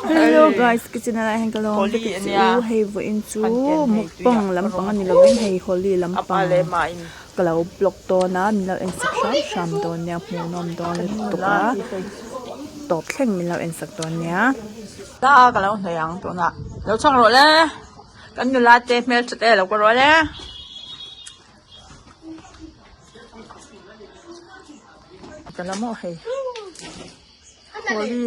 Hello guys ka channel ah hian ka lo awm vek a che u hei vawiin chu mukbang lampang a ni lovin hei holi lampang ka lo vlog dawn a min lo en sak hram hram dawn nia hmuhnawm dawn lutuk a tawp thleng min lo en sak dawn nia. Ta ka lo hnawih ang tunah lo chhuak rawh le kan nula te hmeltha te lo kal rawh le. Ka la maw hei Holi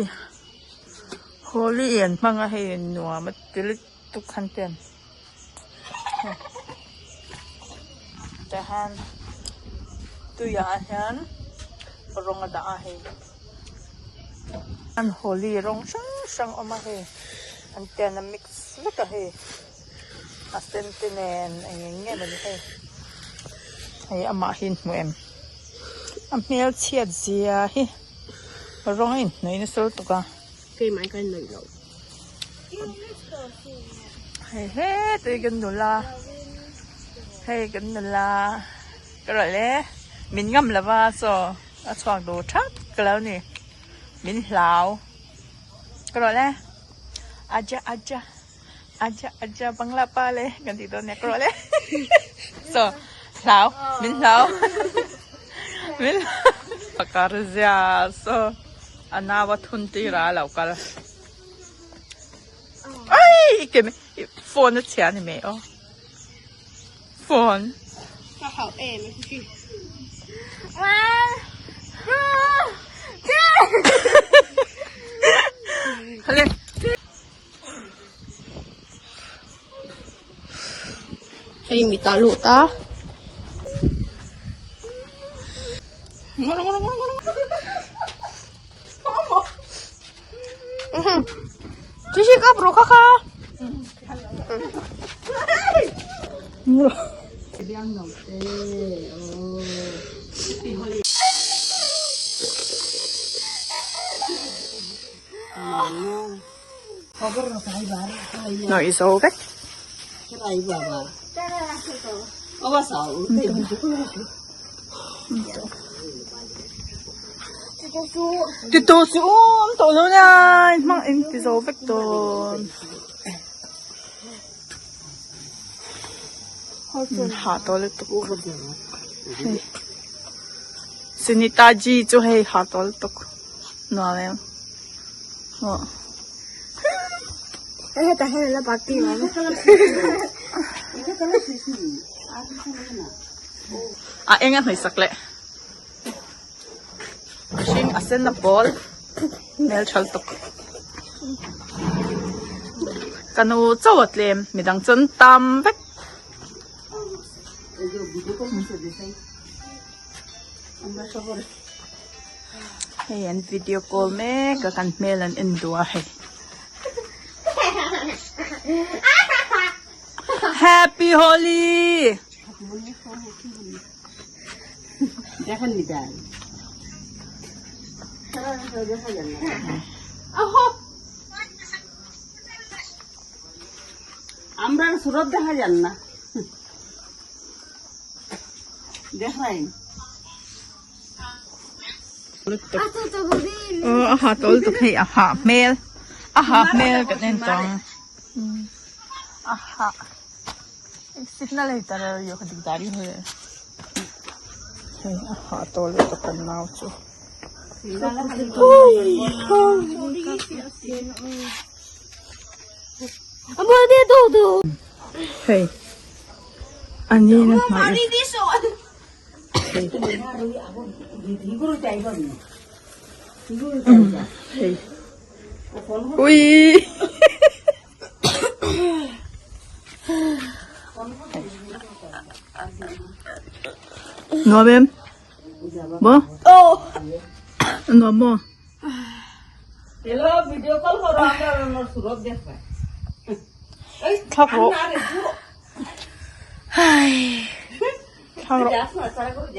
Holi an hmang a hei nuam a ti lutuk khan ten tah hian tuiah hian rawng a dah a hei an Holi rawng hrang hrang a awm a hei an ten a mix vek a hei. A sen te nen eng eng nge mawni hei hei amah hi in hmu em a hmel chhiat zia hi rawng a inhnawih nasa lutuk a keimah in ka inhnawih loh hei hetui kan nula hei kan nula ka rawlh e min ngam lova saw a chhuak duh thak ka lo ni min hlau ka rawlh e aja aja. Aja aja bangla pa le kan tih dawn nia ka ruah le so hlau min hlau min pakar zia so a nau a thun tir a lo kal ai ke phone a chhia ni mai aw phone ka hauh em a hi Hale. Hei mi ta lut a. Chichi ka bro kha kha. Hnawih zo vek. Ti tawh suh u awm tawh lo nia hmang eng ti zo vek dawn. Hah tawh lutuk hei Sunita ji chu hei hah tawh lutuk nuam em. A eng a hnawihsak leh hring a sen a pawl hmel tha lutuk ka nu chauh a tlem midang chu an tam vek. Hei an video call mek a kan hmel an en duh a hei. Happy Holi! আমরা সুরত দেখা যান না দেখাই a ha tawh lutuk hei a hah hmel a hah hmel kan en tawh ang a hah signal hei tar yo kha dik dar hi hei a hah tawh lutuk kan nau chu hei a ni na hmai hei ui nuam em maw nuam maw Thak rawh thak rawh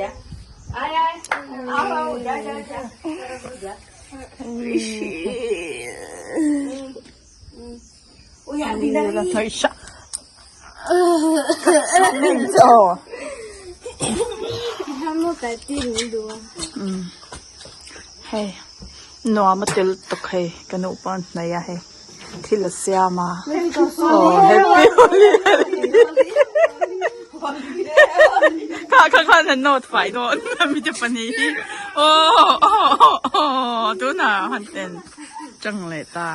Hei nuam a tel tawk hei ka nu pawh an hnaih a hei. Thil a siam a aw happy holi kha kha khan an note fai dawn mi te pahnih hi aw aw aw aw tunah han en tang leh ta.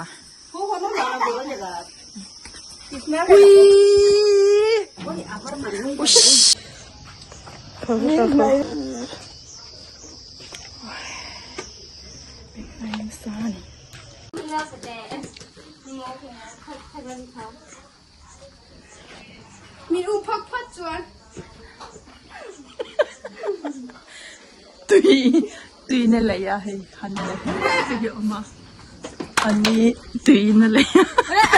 Min um phak phat chuan. Tui tui na lei a hei han te te hi a awm a a ni tui na lei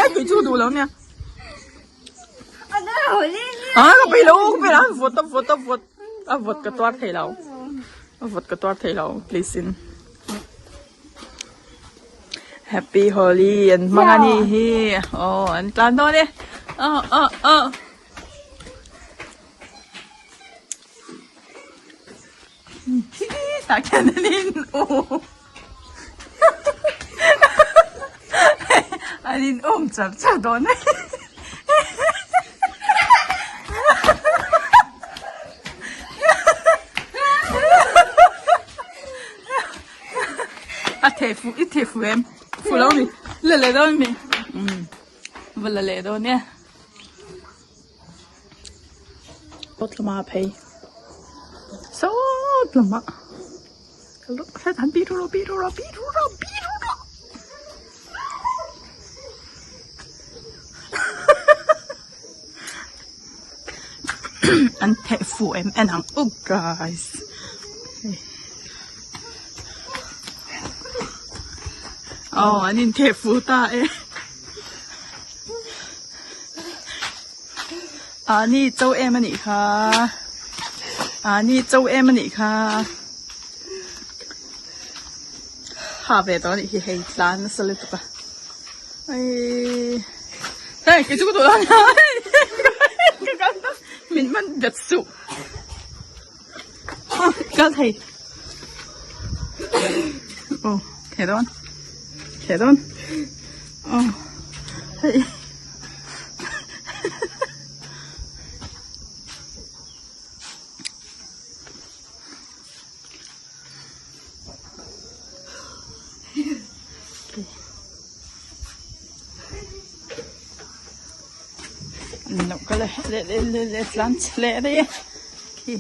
a tui chu duh lo nia a ka peih lo ka peih lo a vawt a vawt a vawt a vawt ka tuar thei lo a vawt ka tuar thei lo please in. Happy Holi an hmang a nih hi aw an tlan dawn e aw aw aw. Tah khian an in um an in um char char dawn e. A theh fuh i theh fuh em fuh lo ni la leh dawn mi umm va la leh dawn e kawt lamah a phei sawt lamah han bih ru rawh bih ru rawh bih ru rawh bih ru rawh. An theh fuh em en ang u guys aw an in theh fuh ta e ah ni cho em anih kha ah ni cho em anih kha ha ve tawh anih hi hei tlan nasa lutuk a. Hei kei chu ka duh lo ania ka kal ta min man bet suh kal thei aw thei dawn thei dawn aw hei. Lo kal e leh leh leh leh tlan chhe leh daih e khi.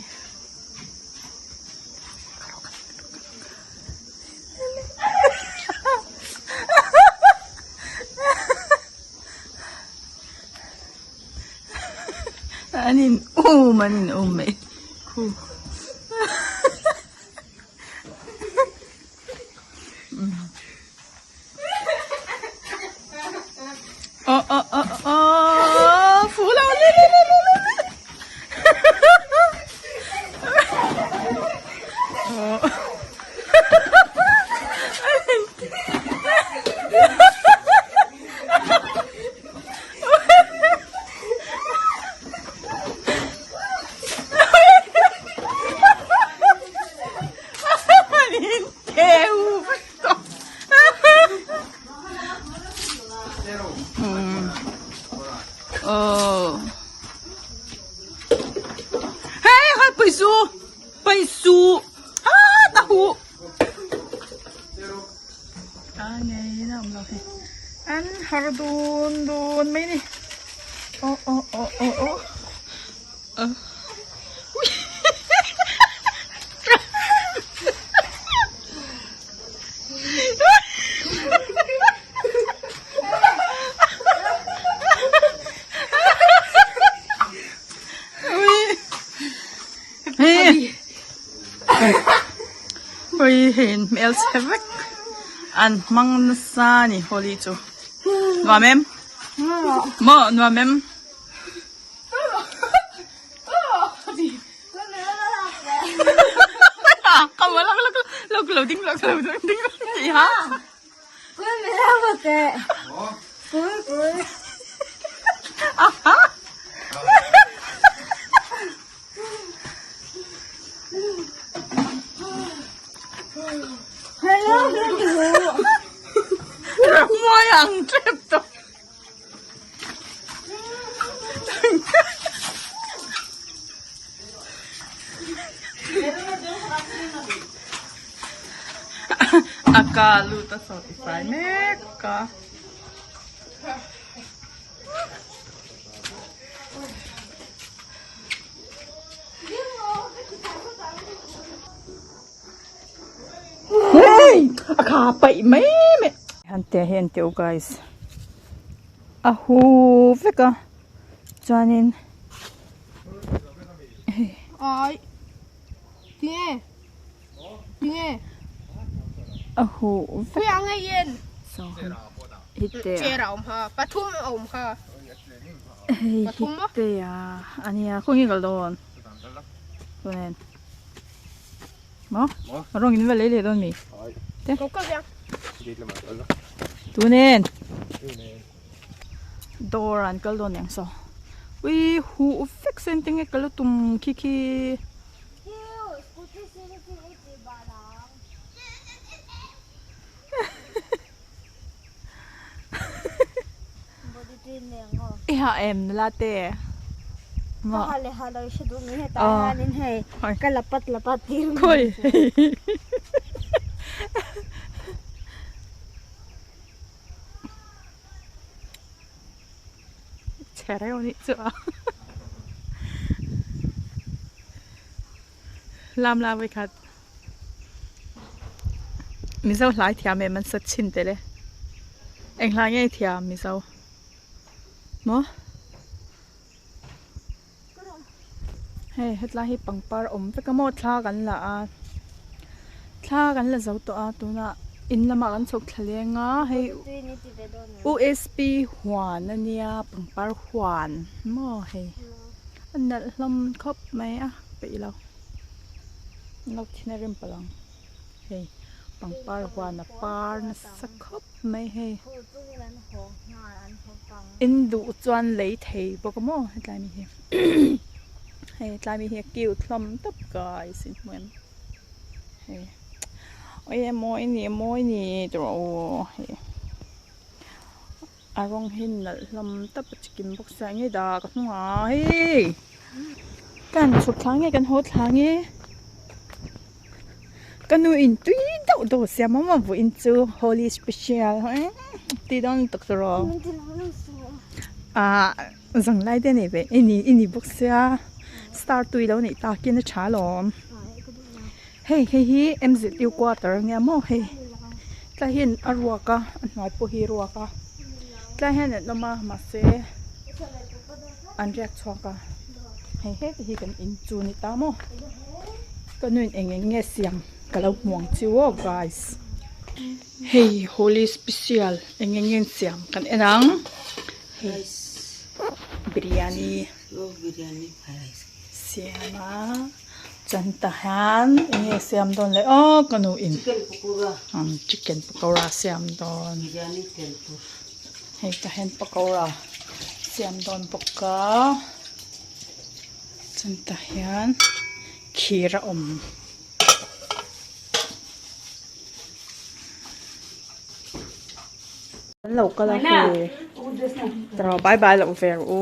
An in um an in um mai khu. Aw aw aw aw fuh lo le le le le le aw An har dun dun mai ni aw aw aw aw aw aw Ui hei in hmel chhe vek an hmang nasa a ni Holi chu nuam em maw nuam em. Rammuai ang tep tawh. Ka lut a saw tifai mek a. Hey! A kha paih mai mai. Han te hi an ti u guys. A hu vek a. Chuanin hei. Ai. Tinge. Tinge. A hu vek. Khawi ang hei en. So hi te. Chair a awm kha. Pathum a awm kha. Hei hi te a ania khawnge kal dawn. Chuanin. Maw? Rawng in va lei leh dawn mi? Te? Tunen! Dawr an kal dawn eng saw. Ui huh vek sen te nge ka la tum khi khi. I hah em nula te? Ka hah leh hah lo i hre duh mai hetah hianin hei ka la pat la pat tir mai. Khawi Chhe reuh anih chu a. Lam la vawikhat. Mizo hlai thiam em an sat chhin tel e. Eng hlai nge i thiam Mizo? Maw? Hei hetlai hi pangpar awm vek a maw thla kan la a. Thla kan la zo tawh a tunah in lamah kan chhuk thla leng a hei U_S_P huan a nia pangpar huan maw hei a nalh hlawm khawp mai a peih lo. Lo thin a rim palh ang hei pangpar huan a par nasa khawp mai hei in duh chuan lei thei bawk a maw hetlai mi hi hei hetlai mi hi a cute hlawm tawp guys in hmu em hei awii a mawi a ni a mawi a ni tawh rawh u hei a rawng hi nalh hlawm tawp a chikim bawk sia enge dah ka hnungah hei kan chhuk thla nge kan haw thla nge ka nu in tui deuh deuh a siam a vawiin chu holy special tih dawn lutuk tawh rawh ah zanglai te nei ve i ni i ni bawk sia star tui lo neih takin a tha alawm hei hei hi M_Z_U quarter ania maw hei tlai hian a ruak a a hnuai pawh hi a ruak a tlai hian an awm a mahse an riak chhuak a hei heti hi kan in chu a ni ta maw ka nu in eng eng nge siam ka lo hmu ang chiu aw guys hei holy special eng eng nge siam kan en ang hei biryani siam a. Chuan tah hian eng nge siam dawn le aw ka nu in chicken pakora siam dawn hei tah hian pakora siam dawn bawk a chuan tah hian khir a awm. An lo kal a hei bye bye loh ve rawh u.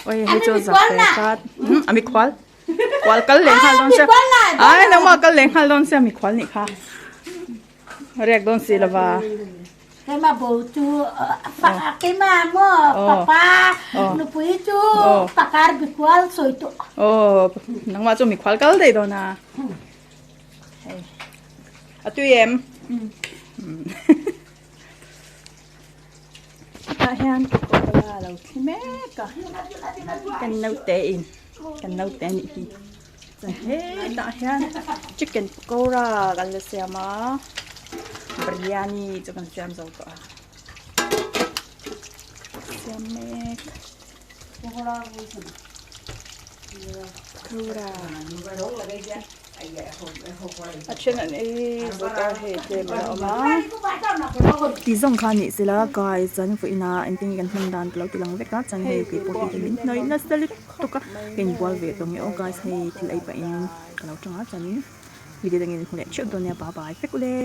Oi hei chu zak ve khat a mikhual kual kal leh nghal dawn sia ai nangmah kal leh nghal dawn sia mikhual nih kha riak dawn si lova keimah bo chu keimah maw papa nupui chu pakar mikhual sawi tawh aw nangmah chu mikhual kal daih dawn a hei a tui em Tah hian Coca-Cola a lo thli mek a kan naute in kan naute a nih hi chuan hetah hian chicken pakora kan la siam a biryani chu kan siam zo tawh a siam mek pakora a then an ei bawk a hei tlem a la awm a. Tih zawng kha nih sela guys chuan vawiin ah engtin nge kan hman dan ka lo ti lang vek a chuan hei keipawh hi min hnawih nasa lutuk a ka inbual ve tawh nge aw guys hei thil ei pahin ka lo tang a chuanin video dangin hmu leh theuh dawn nia bye bye vek ule.